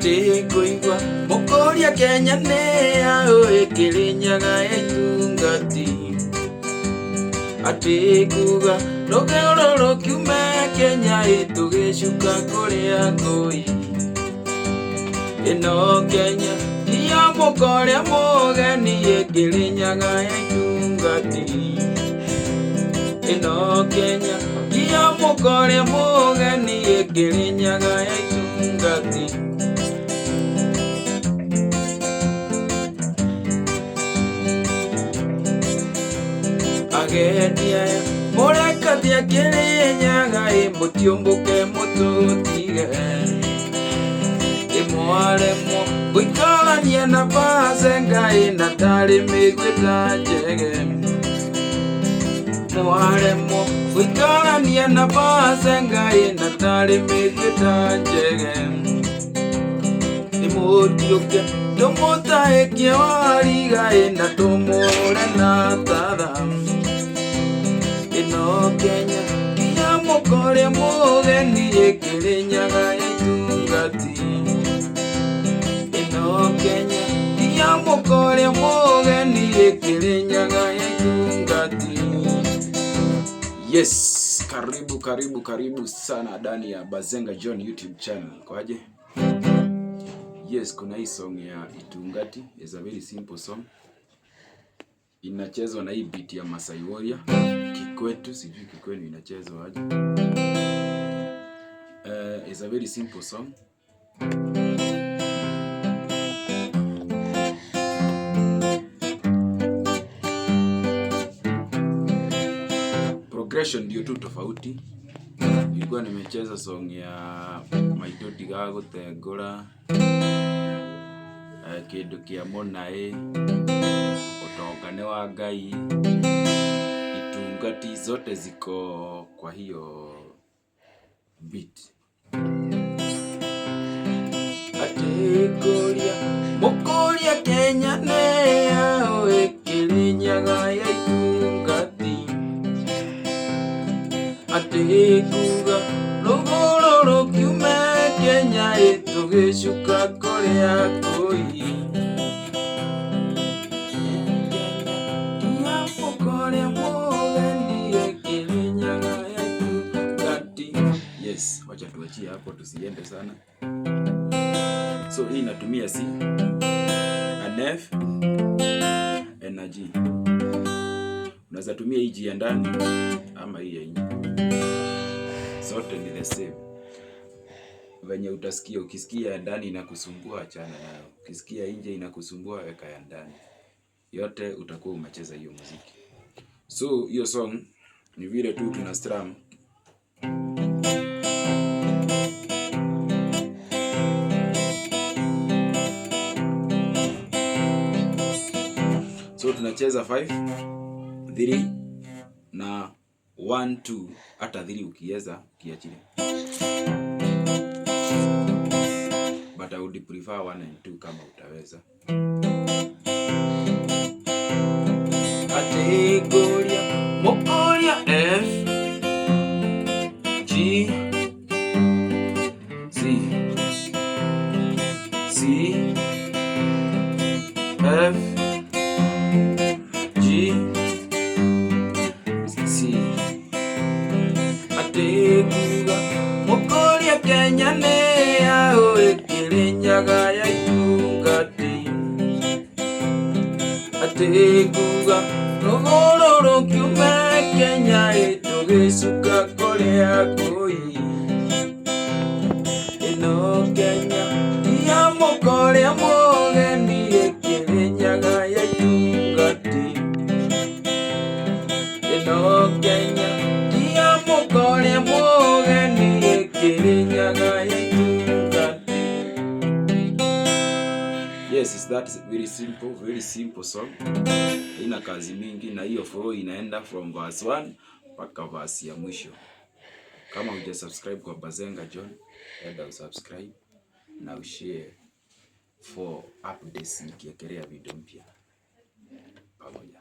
Atĩ ngũigua mũkũria Kenya nĩ yaũ ĩkĩrĩnyaga ya itungati. Atĩ kuga rũgero rũkiume Kenya ĩtũgĩcuka kũrĩa ngũi. Ĩno Kenya ti ya mũka ũrĩa mũgeni ĩkĩrĩnyaga ya itungati. Ĩno Kenya ti ya mũka ũrĩa mũgeni ĩkĩrĩnyaga ya itungati. Agendi aya mũrekatia Kĩrĩnyaga ĩ mũtiũmbũke mũtũtige. Ĩmwaremwo gũikarania na bacenga ĩ na tarĩ mĩguĩ ta njege. Mwaremwo gũikarania na bacenga ĩ na tarĩ mĩguĩ ta njege. Ĩmũtiũke tũmũtahĩkie wariga ĩ na tũmũhũre na tatha. Ĩno Kenya ti ya mũka ũrĩa mũgeni ĩkĩrĩnyaga ya itungati. Ĩno Kenya ti ya mũka ũrĩa mũgeni ĩkĩrĩnyaga ya itungati. Yes, karibu karibu karibu sana ndani ya Bazenga John YouTube channel. Kwaje? Yes, kuna hii song ya Itungati, is a very simple song. Inachezwa na hii beat ya Masai Warrior. Kikwetu, sijui kikwenu inachezwa aje. It's a very simple song. Progression ndio tu tofauti. Nilikuwa nimecheza song ya maitũ ndigagũtengũra, kĩndũ kĩa mũnaĩ, ũtonga nĩ wa Ngai, itungati zote ziko kwa hiyo beat. Atĩ ngũria mũkũria Kenya nĩ yaũ ĩkĩrĩnyaga ya itungati. Atĩ kuga rũgũrũ rũkiume Kenya ĩtũgĩcuka kũrĩa kũi. Ti ya mũka ũrĩa mũgeni ĩkĩrĩnyaga ya itungati. Yes, wacha tuachie hapo tusiende sana. So hii inatumia C, an F na G. Unaweza tumia hii G ya ndani ama hii ya nje. Zote ni the same. Venye utasikia, ukisikia ya ndani inakusumbua achana nayo. Ukisikia nje inakusumbua weka ya ndani. Yote utakuwa umecheza hiyo muziki. So hiyo song ni vile tu tuna strum. So tunacheza 5 3 na 1 2, hata 3 ukiweza ukiachilia. But I would prefer 1 and 2 kama utaweza. Atĩ ngũria mũkũria F G C C F G C. Atĩ kuga mũkũria Kenya nĩ yaũ ĩkĩrĩnyaga ya itungati. Atĩ kuga rũgũrũ rũkiume Kenya ĩtũgĩcuka kũrĩa kũi. Ĩno Kenya ti ya mũka ũrĩa mũgeni ĩkĩrĩnyaga ya itungati. Ĩno Kenya ti ya mũka ũrĩa mũgeni ĩkĩrĩnyaga ya itungati. Yes, it's that very simple song. Haina kazi mingi na hiyo flow inaenda from verse 1 mpaka verse ya mwisho. Kama huja subscribe kwa Bazenga John, enda usubscribe na ushare for updates nikiekelea video mpya. Pamoja.